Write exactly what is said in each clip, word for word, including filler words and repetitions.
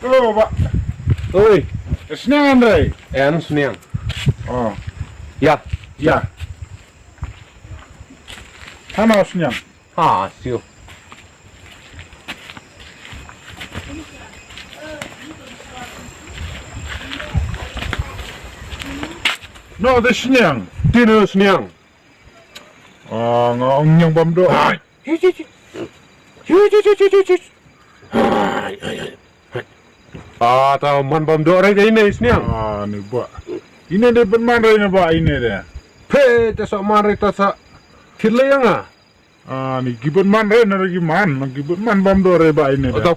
Oh, ba. Oi. Sniang, Andre. En sniang. Oh. Ya. Ya. Hano sniang? Ha, sio. No, the sniang. Tino sniang. Ah, nga ong ñiang bam doh. Hai. Hi, hi, hi. Hi, hi, hi, hi, hi, hi. Hai, hai, hai. Ah, ta man bam doh re ka ine sniang. Ah, ni ba. Ine de ban man re na ba ine de. Phe, ta sa man re ta sa. Kit le yang ah. Ah, ni ki ban man re na re ki man, na ki ban man bam doh re ba ine de. Ta,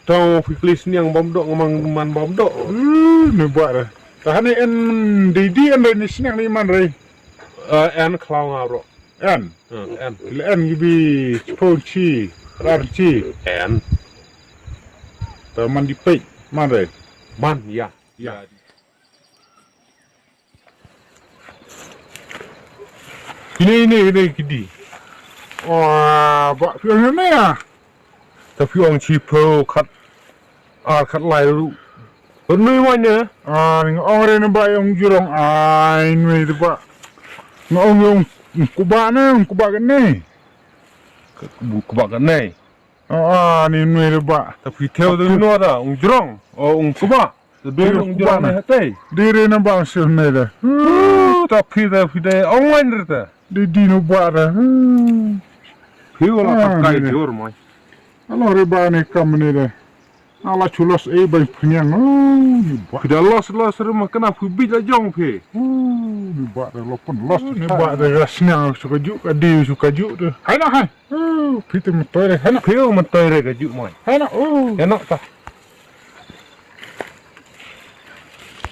ta phi kli sniang bam doh, ngamang man bam doh. Uh, ni ba re. Ta hani en di di en re ni sniang ni man re. Eh, en khlaw nga bro. En. Hmm, en. Le en gibi chipon chi, rar chi. En. Ta man di pek, man re. Man, ya. Ya. Ine, ine, ine, kidi. Oh, ba, phi ong ne ya? Ta phi ong chi pho khat, ar khat lai ru. Nui wan ne? Ah, ning ong re ne ba ong jurong ai nui de ba. Nga ong ong kuba ne, ong kuba kane. Kuba kane. Ah, ni nui de ba. Ta phi theo de no da, ong jurong. O ong kuba. Te dei ong jurong ne hate. Dei re na ba ong sil ne de. Ta phi de phi de ong wan re te. Dei di no ba de. Phi wala ta kai jur mai. Alo re ba ne kam ne de. Ala chulos e bai pniang. Oh, ni ba. Phi da los los re ma kana phi bit la jong phi. Oh, ni ba de lo pon los. Ni ba de ga sniang suka ju ka di suka ju de. Hai na hai. Oh, phi te mutoi re. Hai na. Phi mutoi re ka ju mai. Hai na. Oh. Ya na ta.